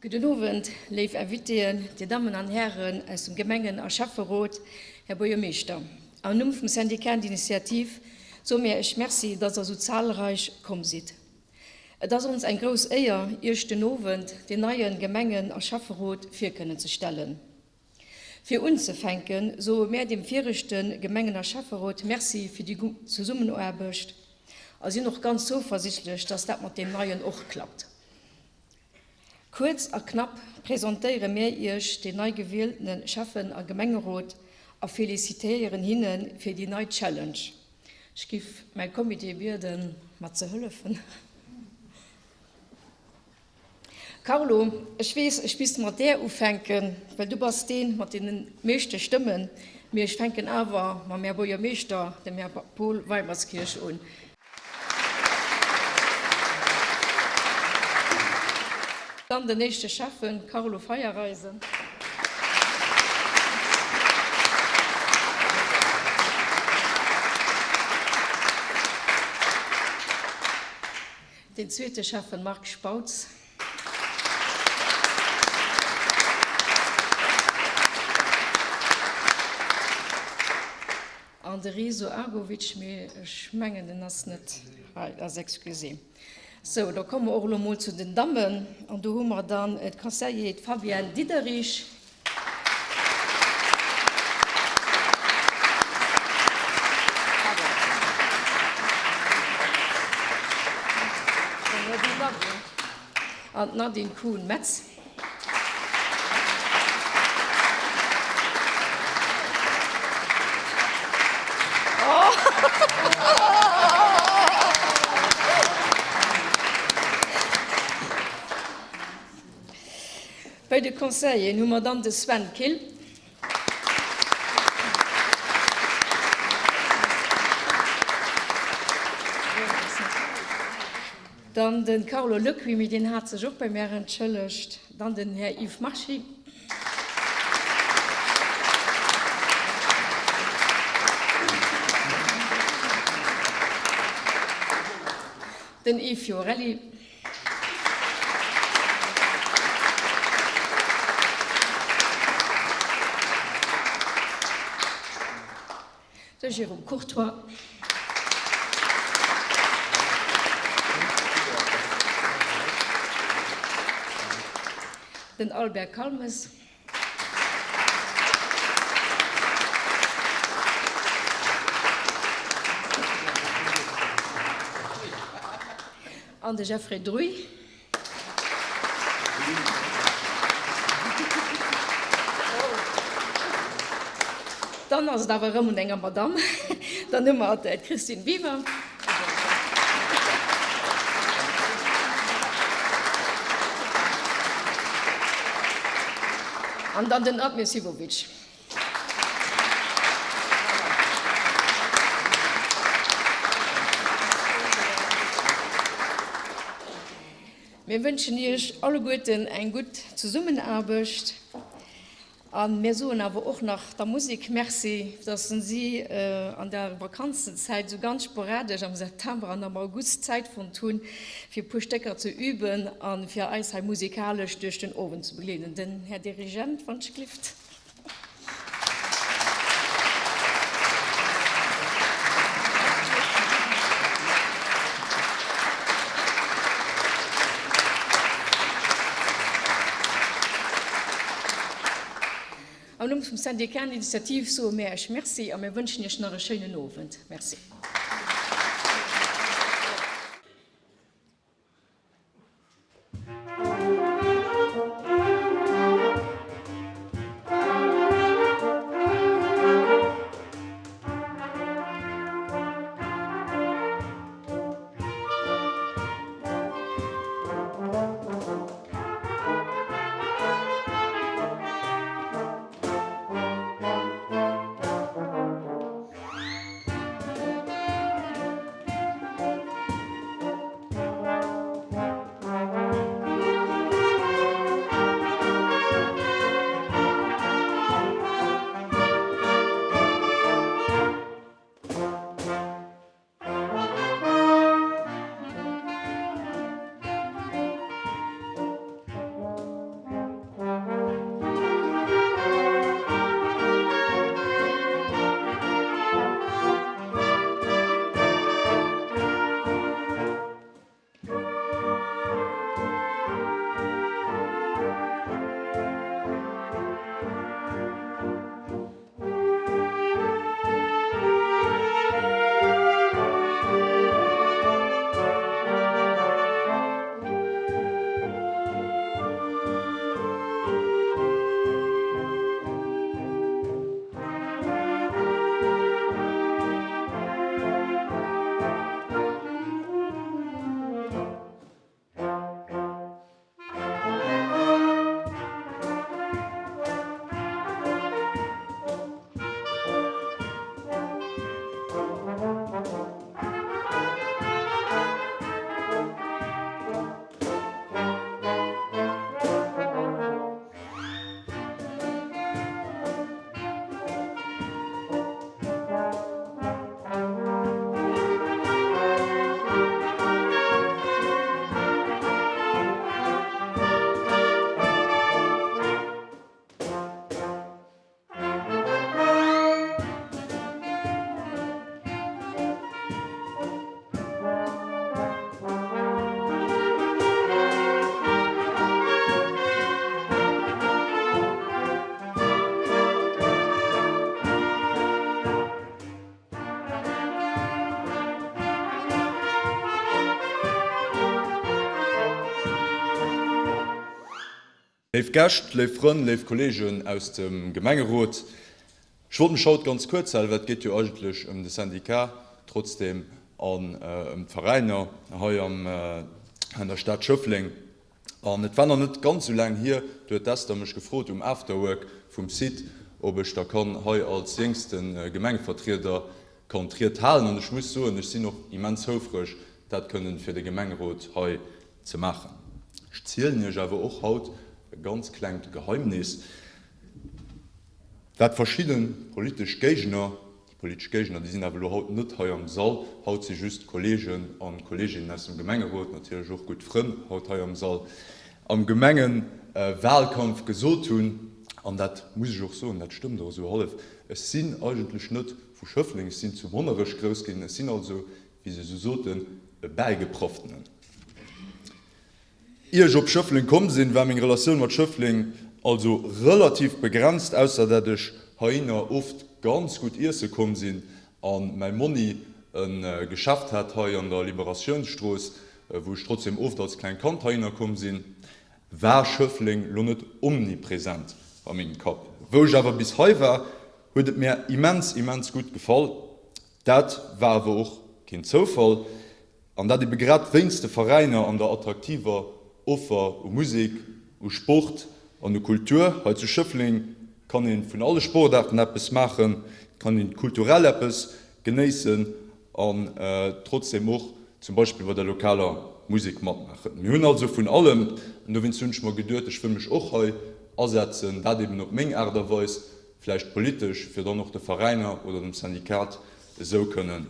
Gudden Owend, léif Invitéen, Dir Dammen an Hären aus dem Gemengen a Schäfferot, Här Buergermeeschter. Am Numm vum Syndicat d'initiative soe mir Iech Merci, dass Der esou zahlreich komm sidd. Et ass ons eng grouss Éier, Iech den Owend den neie Gemengen a Schäfferot vir kënnen ze stellen. Fir unzefänken, soe mär dem viregte Gemengen a Schäfferot Merci fir déi gutt Zesummenaarbecht a sinn och ganz zouversichtlech, dass dat mat deem neien och klappt. Kuerz a knapp presentéiere mär Iech den nei gewieltene Schäffen a Gemengerot a felicitéieren hinne fir déi nei Challenge. Ech giff mäi Comité bieden, mer ze hëllefen. Carlo, ech weess, ech misst mat där ufänken, well du bass deen mat deene meeschte Stëmmen, mee ech fänken awer mam Här Buergermeeschter, dem Här Paul Weimerskirch un. Dann den éischte Schäffen, Carlo Feiereisen. Den zweete Schäffen Marc Spautz. An de Reso Agovic, mee ech mengen en ass net hei, ass excusé. Sou, da komme mer och elo mol zu den Dammen an do hu mer dann d'Conseiller Fabienne Diderich. An d'Nadine Kuhn-Metz. Bei de Conseilleren hu mer dann de Sven Kill. Dann de Carlo Lecuit, mee deen hat sech och bei mär entschëllegt. Dann den Här Yves Marchi. Den Yves Fiorelli. De Jérôme Courtoy. Den Albert Calmes. An de Jeffrey Druy. Dann ass et awer erëm un enger Madamm. Dann hu mer d'Christine Biwer. An dann den Admir Sivovic. Mir wënschen Iech alleguerten eng gutt Zesummenaarbecht a mir soen awer och nach der Musek Merci, dass si an der Vakanzenzäit esou ganz sporadesch am September an am August Zäit fonnt hunn, fir e puer Stécker ze üben a fir eis hei musikalesch duerch den Owend ze begleeden. Den Här Dirigent, wann ech glift. Am Numm vum Syndicat d'Initiative soe mär Iech Merci a mir wënschen Iech nach e schéinen Owend. Merci. Léif Gäscht, léif Frënn, léif Kolleegen aus dem Gemengerot, ech wollt mech haut ganz kuerz halen, well et geet jo eigentlech ëm de Syndicat trotzdem an ëm d'Veräiner hei an der Stad Schëffleng. An et war nach net ganz esou laang hier, do huet d'Esther mech gefrot um Afterwork vum Site, ob ech da kann hei als jéngste Gemengevertrieder kann d'Ried halen. An ech muss soen, ech sinn och immens houfreg, dat kënnen fir de Gemengerot hei ze maachen. Ech zielen Iech awer och haut e ganz klengt Geheimnis, wat verschidde politesch Géigner, déi politesch Géigner, déi sinn awer elo haut net hei am Sall, haut si just Kolleegen a Kolleeginnen aus dem Gemengerot, natierlech och gutt Frënn haut hei am Sall, am Gemengewahlkampf gesot hunn, an dat muss ech och soen, dat stëmmt och esou hallef, ech sinn eigentlech net vu Schëffleng, ech sinn zu Monnerech grouss ginn, ech sinn also wéi se esou soten, e Bäigeprafftenen. Ier ech op Schëffleng komm sinn, war meng Relatioun mat Schëffleng also relativ begrenzt, ausser dat ech heihinner oft ganz gutt iesse komm sinn a mäi Monni e Geschäft hat hei an der Liberatiounsstrooss, wou ech trotzdem oft als klengt Kand heihinner komm sinn, war Schëffleng lo net omnipresent a mengem Kapp. Wou ech awer bis hei war, huet et mär immens, immens gutt gefall. Dat war awer och keen Zoufall, an dat ebe grad wéinst de Veräiner an der attraktiver Offer u Musek, u Sport an u Kultur. Hei zu Schëffleng kann ee vun alle Sportaarten eppes maachen, et kann een kulturell eppes genéissen an trotzdeem och zum Beispill bei der lokaler Musek matmaachen. Mir hunn also vun allem, an dowéinst hunn ech mer geduet, ech wëll mech och hei asetzen, dat eben op meng Aart a Weis, vläicht politesch, fir dann och de Veräiner oder dem Syndikat esou kënne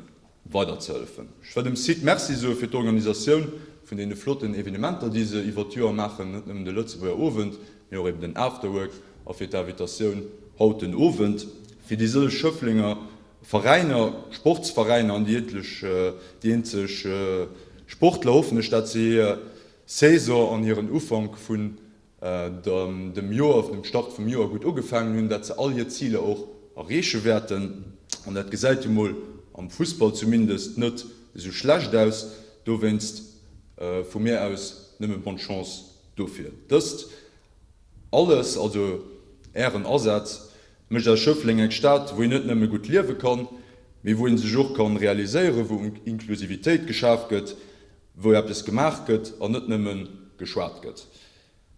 weiderzehëllefen. Ech wëll dem Site Merci soe fir d'Organisatioun vun deene flotten Evenementer, déi se iwwert d'Joer maachen, net nëmmen de Lëtzebuerger Owend, mee och eben den Afterwork a fir d'Invitatioun haut den Owend. Fir déi sëlleg Schëfflenger Veräiner, Sportsveräiner an déi etlech, déi eenzeg Sportler hoffen ech, dat se hir Saison an hiren Ufank vun dem Joer, dem Start vum Joer gutt ugefaangen hunn, dat se all hir Ziler och erreeche wäerten. An dat gesäit jo mol am Fussball zumindest net esou schlecht aus. Dowéinst vu mir aus nëmme bonne Chance dofir. Dëst alles, also Ären Asaz, mécht aus Schëffleng eng Stad, wou een net nëmme gutt liewe kann, mee wou ee sech och kann realiséieren, wou Inklusivitéit geschaf gëtt, wou eppes gemaach gëtt an net nëmme geschwat gëtt.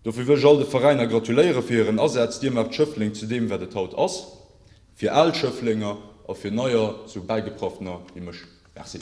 Dofir wëll ech all de Veräiner gratuléiere fir hiren Asaz. Dir maacht Schëffleng zu deem, wat et haut ass, fir al Schëfflenger a fir neier, sou Bäigeprafftener wéi mech. Merci.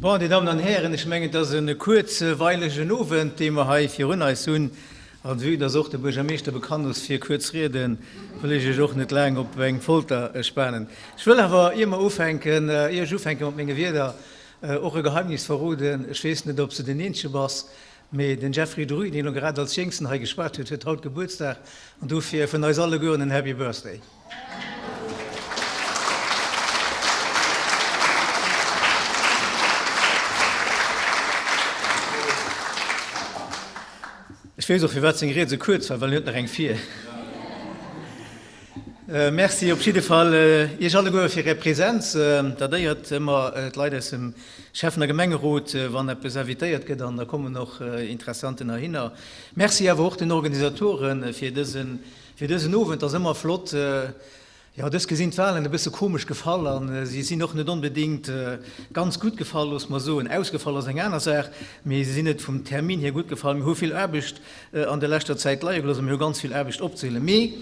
Bon, Dir Dammen an Hären, ech mengen, et ass e kuerzweilegen Owend, dee mer hei virun eis hunn. A vue dass och de Buergermeeschter bekannt ass fir kuerz Rieden, wëll ech Iech och net laang op eng Folter spanen. Ech wëll awer, ier mer ufänken, ier ech ufänke mat menge Wierder, och e Geheimnis verroden. Ech weess net, ob s de den Eenzege bass, mee den Jeffrey Druy, deen elo grad als Jéngsten hei geschwat huet, huet haut Gebuertsdag an dofir vun eis allegueren en Happy Birthday. Ech weess och firwat seng Ried esou kuerz war, well en huet nach eng vir. Merci op jidde Fall Iech alleguer fir Är Präsenz. Dat éiert ëmmer d'Leit aus dem Schäffen a Gemengerot, wann eppes invitéiert gëtt an da kommen och Interessanten heihinner. Merci awer och den Organisatore fir dësen Fir dësen Owend ass ëmmer flott. Jo, dës gesinn d'Wahlen e bësse komesch gefall an si sinn och net onbedéngt ganz gutt gefall, loosse mer soen. Ausgefall ass eng aner Saach, mee si sinn net vum Termin hier gutt gefall. Mir hu vill Aarbecht an der leschter Zäit leie gelooss a mir hu ganz vill Aarbecht opzehuelen. Mee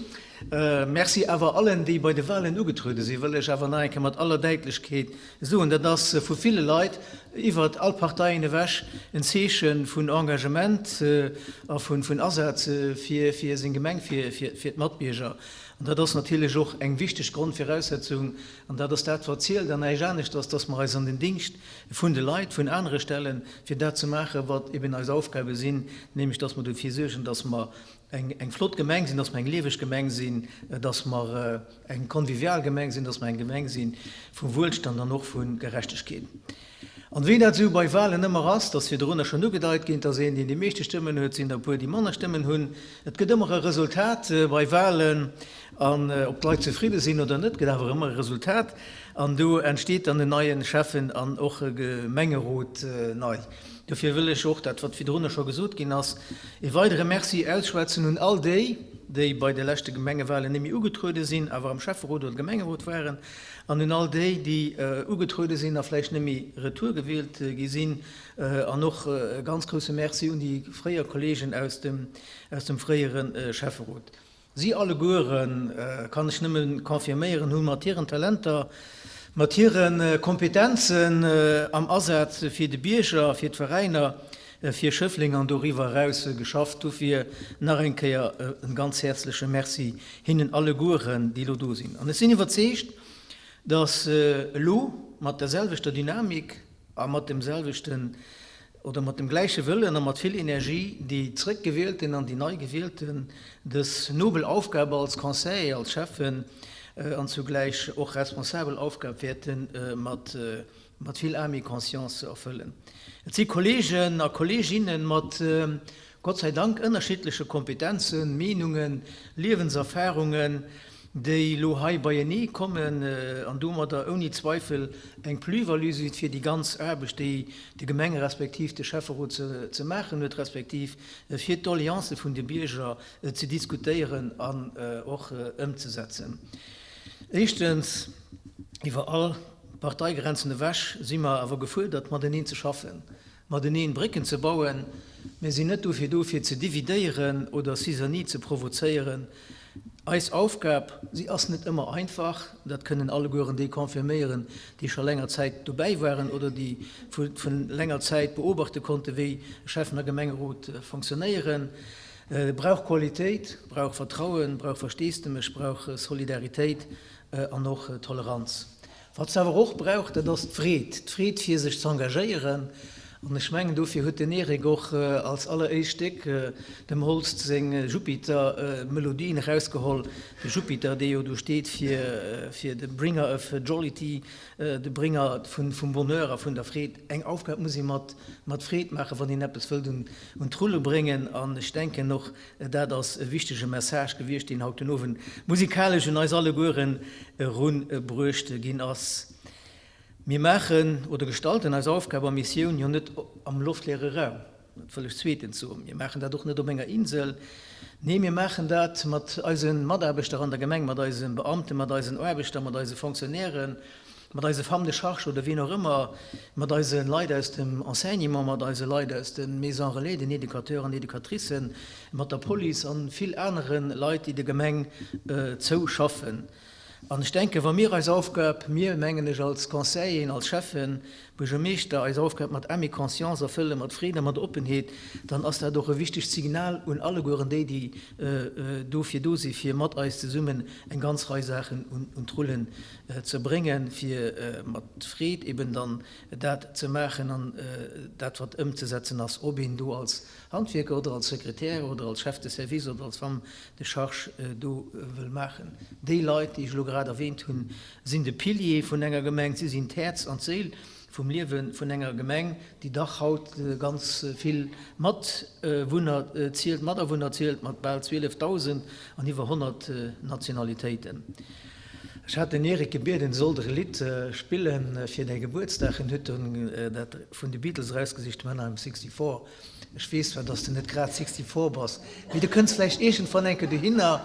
Merci awer allen, déi bei de Wahlen ugetruede sinn, wëll ech awer nach eng Kéier mat aller Däitlechkeet soen. Dat ass vu ville Leit iwwert all Parteien ewech en Zeeche vun Engagement a vun Asaz fir seng Gemeng, fir d'Matbierger. An dat ass natierlech och eng wichteg Grondviraussetzung, an dat ass dat, wat zielt an näischt aneschters, dass mer eis an den Dingscht vun de Leit, vun anere stellen, fir dat ze maachen, wat eben eis Aufgabe sinn, nämlech dass mer dofir suergen, dass mer eng flott Gemeng sinn, dass mer eng lieweg Gemeng sinn, dass mer eng convivial Gemeng sinn, dass mer eng Gemeng si vu Wuelstand an och vu Gerechtegkeet. An wéi dat esou bei Wahlen ëmmer ass, dass virdrunner schonn ugedeit ginn, dass een, deen déi meeschte Stëmmen huet, sinn der e puer, déi manner Stëmmen hunn. Et gëtt ëmmer e Resultat bei Wahlen. An ob d'Leit zefridde sinn oder net, gëtt awer ëmmer e Resultat. An do entsteet dann en neie Schäffen an och e Gemengerot nei. Dofir wëll ech och dat, wat virdrunner scho gesot ginn ass, e weidere Merci ausschwätzen un all déi, déi bei de leschte Gemengewahlen net méi ugetruede sinn, awer am Schäfferot oder Gemengerot waren, an un all déi, déi ugetruede sinn a vläicht net méi retour gewielt gi sinn. An och e ganz grousse Merci un déi fréier Kollegen aus dem fréiere Schäfferot. Si allegueren, kann ech nëmme confirméieren, hu mat hiren Talenter, mat hire Kompetenzen am Asaz fir de Bierger, fir d'Veräiner, fir Schëffleng an doriwwer eraus geschafft. Dofir nach eng Kéier e ganz häerzleche Merci hinnen allegueren, déi elo do sinn. An ech sinn iwwerzeegt, dass elo mat der selwechter Dynamik a mat dem selwechten oder mat dem gläiche Wëllen a mat vill Energie déi zrëckgewielten an déi nei Gewielten dës nobel Aufgab als Conseiller, als Schäffen an zugläich och responsabel Aufgab wäerte mat mat vill Âme et conscience erfëllen. Et si Kollegen a Kolleginnen mat, Gott sei Dank, ënnerschiddleche Kompetenzen, Meenungen, Liewenserfahrungen, déi elo hei beienee kommen an domadder ouni Zweifel eng Plus-value si fir déi ganz Aarbecht, déi de Gemenge respektiv de Schäfferot ze maachen huet, respektiv fir d'Doleancë vun de Bierger ze diskutéieren an och ëmzesetzen. Éischtens, iwwer all Parteigrenzen ewech si mer awer gefuerdert, mateneen ze schaffen, mateneen Brécken ze bauen. Mir sinn net dofir do, fir ze dividéieren oder Zizanie ze provozéieren. Eis Aufgab, si ass net ëmmer einfach, dat kënnen allegueren déi confirméieren, déi scho länger Zäit dobäi waren oder déi vu länger Zäit beobachte konnten, wéi Schäffen a Gemengerot fonctionnéieren, brauch Qualitéit, brauch Vertrauen, brauch Versteesdemech, brauch Solidaritéit an och Toleranz. Wat se awer och brauch, dat ass d'Freed, d'Freed fir sech z'engagéieren. An ech mengen, dofir huet den Eric och als alleréischt Stéck dem Holst seng Jupiter-Melodien erausgeholl. De Jupiter, dee jo do steet fir fir de Bringer of Jollity, de Bringer vum Bonheur a vun der Freed. Eng Aufgab muss ee mat mat Freed maachen, wann een eppes wëllt un un d'Rulle bréngen. An ech denken och, Dat ass e wichtege Message gewiescht, deen haut den Owend musikalesch un eis allegueren erunbruecht ginn ass. Mir maachen oder gestalten eis Aufgab a Missioun jo net am loftleere Raum, dat wëll ech zweetens soen. Mir maachen dat och net op enger Insel. Nee, mir maachen dat mat eise Mataarbechter an der Gemeng, mat eise Beamten, mat eisen Aarbechter, mat eise Fonctionnairen, mat eise Femmes de charge oder wien och ëmmer, mat eise Leit aus dem Enseignement, mat eise Leit aus de Maisons relais, den Educateurs an Educatricen, mat der Police an vill anere Leit, déi der Gemeng zouschaffen. An ech denken, wa mir eis Aufgab, mir mengen ech als Conseilleren, als Schäffen, Buergermeeschter eis Aufgab mat Âme et conscience erfëllen, mat Freed a mat Oppenheet, dann ass dat och e wichtegt Signal un allegueren déi, déi dofir do si fir mat eis zesummen eng ganz Rei Saachen un d'Rullen ze bréngen, fir mat Freed eben dann dat ze maachen an dat wat ëmzesetzen ass, ob een do als Handwierker oder als Sekretär oder als Chef de service oder als Femme de charge do wëll maachen. Déi Leit, déi ech elo grad erwähnt hunn, sinn de Pilier vun enger Gemeng, si sinn d'Häerz an d'Séil vum Liewe vun enger Gemeng, déi dach haut ganz vill Matwunner zielt, Matawunner zielt, mat bal 12.000 an iwwer 100 Nationalitéiten. Ech hat den Eric gebieden, e sollt e Lidd spille fir däi Gebuertsdag. En huet dunn dat vun de Beatles erausgesicht, When I'm 64. Ech weess zwar, dass de net grad 64 bass, mee du kënns vläicht iergendwann eng Kéier dohinner.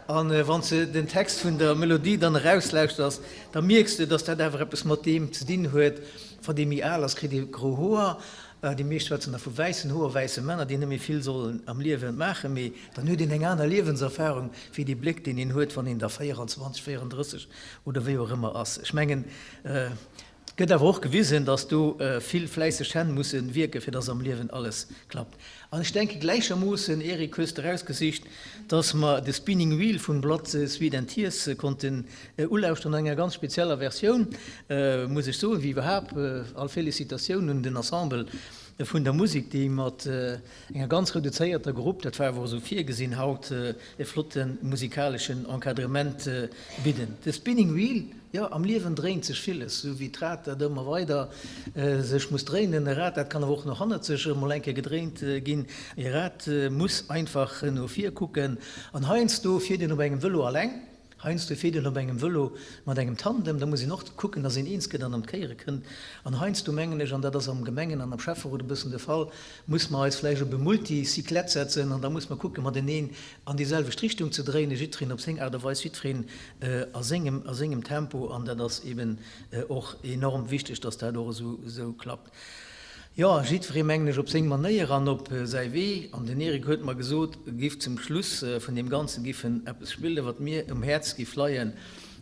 An wann s de den Text vun der Melodie dann erauslauschters, da mierks de, dass dat awer eppes mat deem ze dinn huet, Wann ee méi al ass, kritt ee gro Hoer. Déi meescht schwätzen da vu wäissen Hoer, wäisse Männer, déi net méi vill sollen am Liewe maachen. Mee dann huet een eng aner Liewenserfarung wéi dee Bléck, deen een huet, wann een da 24, 34 oder wéi och ëmmer ass. Ech mengen, Et gëtt awer och gewisen, dass do vill fläisseg Hänn musse wierken, fir dass am Liewen alles klappt. An ech denke gläichermoossen, Eric, hues de erausgesicht, dass mer de Spinning Wheel vun Blood, Sweat and Tears konnten ulauschteren an enger ganz spezieller Versioun, muss ech soen, wéi iwwerhaapt all Félicitatioun un den Ensemble vun der Musek, déi mat enger ganz reduzéierter Grupp, dat war awer och esou virgesinn, haut e flotte musikaleschen Encadrement bidden. De Spinning Wheel, jo, am Liewen dréint sech villes, esou wéi d'Rad, dat ëmmer weider sech muss dréinen. E Rad, dat kann awer och no hannert sech emol eng Kéier gedréint ginn. E Rad muss einfach no vir kucken. An heiansdo fiert een op engem Vëlo alleng. Heiansdo fiert een op engem Vëlo mat engem Tandem, da muss een och kucken, dass een eens gëtt an ëm d'Kéiere kënnt. An heiansdo mengen ech, an dat ass am Gemengen an am Schäfferot e bëssen de Fall, muss mer eis vläicht op e Multicyclette setzen an da muss mer kucken, mateneen an déi selwecht Richtung ze dréinen, jiddwereen op seng Aart a Weis, jiddwereen a sengem, a sengem Tempo. An dat ass eeben och enorm wichteg, dass dat och esou klappt. Jo, jiddweree mengen ech op seng Manéier an op säi Wee. An den Eric huet mer gesot, e giff zum Schluss vun deem Ganze giff en eppes spillen, wat mir um Häerz giff leien.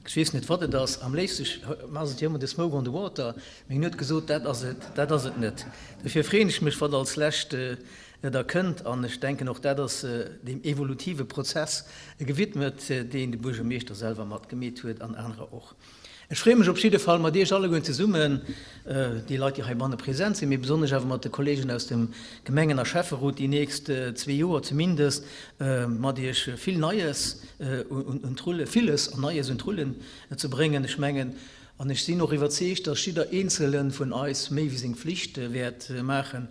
Ech weess net, wat et ass. Am léifste ass et jo ëmmer de Smoke on the Water, mee en huet gesot, dat ass et, dat ass et net. Dofir freeën ech mech, wat als lescht da kënnt. An ech denken, och dat ass deem evolutive Prozess gewidmet, deen de Buergermeeschter selwer mat gemeet huet an anerer och. Ech freeë mech op jidde Fall mat Iech allegueren zesummen, déi Leit, déi heibanne present sinn, mee besonnesch awer mat de Kollegen aus dem Gemengen a Schäfferot déi nächst zwee Joer zumindest mat Iech vill Neies un d'Rulle, villes an Neies un d'Rullen ze bréngen. Ech mengen an ech sinn och iwwerzeegt, dass jidder Eenzele vun eis méi wéi seng Flicht wäert maachen.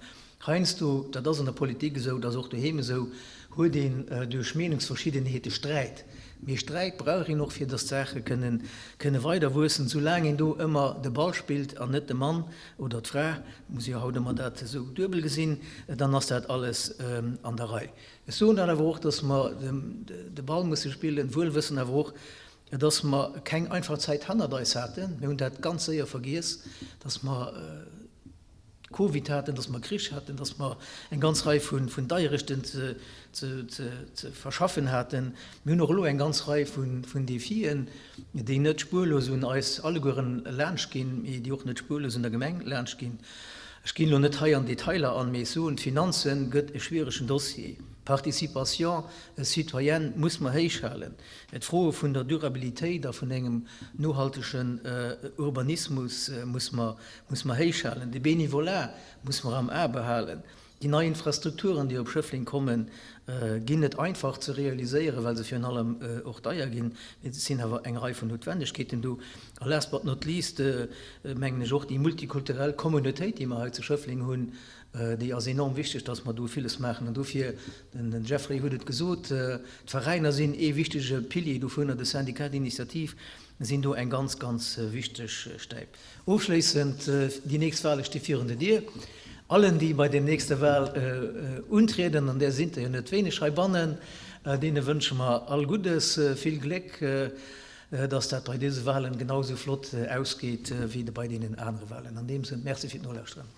Heiansdo, dat ass an der Politik esou, dat ass och doheem esou, huet een duerch Meenungsverschiddenheete Sträit. Mee Sträit brauch een och, fir datt d'Saache kënnen kënne weiderwuessen. Soulaang een do ëmmer de Ball spillt an net de Mann oder d'Fra, muss ee jo haut ëmmer dat esou duebel gesinn, dann ass dat alles an der Rei. Ech soen dann awer och, datt mer de Ball musse spillen, wuel wëssend awer och, datt mer keng einfach Zäit hannert eis haten. Mir hunn dat ganz séier vergiess, datt mer, Covid haten, datt mer Krich haten, datt mer eng ganz Rei vun Deierechten ze verschaffen haten. Mir hunn och elo eng ganz Rei vun Defien, déi net spuerlos un eis allegueren laanschtginn, mee déi och net spuerlos un der Gemeng laanschtginn. Ech ginn elo net hei an Detailer an, mee ech soen, d'Finanze gëtt e schwieregen Dossier. D'Participation citoyenne muss mer héichhalen. D'Froe vun der Durabilitéit a vun engem nohaltegen Urbanismus muss mer muss mer héich halen, de Bénévolat muss mer am A behalen. Déi nei Infrastrukturen, déi op Schëffleng kommen, ginn net einfach ze realiséieren, well se virun allem och deier ginn, mee et sinn awer eng Rei vun Noutwendegkeeten do. A last but not least mengen ech och déi multikulturell Communautéit, déi mer hei zu Schëffleng hunn, déi ass enorm wichteg, dass mer do villes maachen. An dofir, den Jeffrey huet et gesot, d'Veräiner sinn ee wichtege Pilier dovunner, de Syndicat d'initiative sinn do eng ganz, ganz wichteg Stäip. Ofschléissend, Déi nächst Wahle sti virun der Dier. Allen, déi bei der nächster Wahl untrieden, an där sinn der jo net wéineg heibannen, deene wënsche mer all Guddes, vill Gléck, dass dat bei dëse Wahlen genau esou flott ausgeet wéi bei deenen anere Wahlen. An deem Sënn, Merci fir d'Nolauschteren.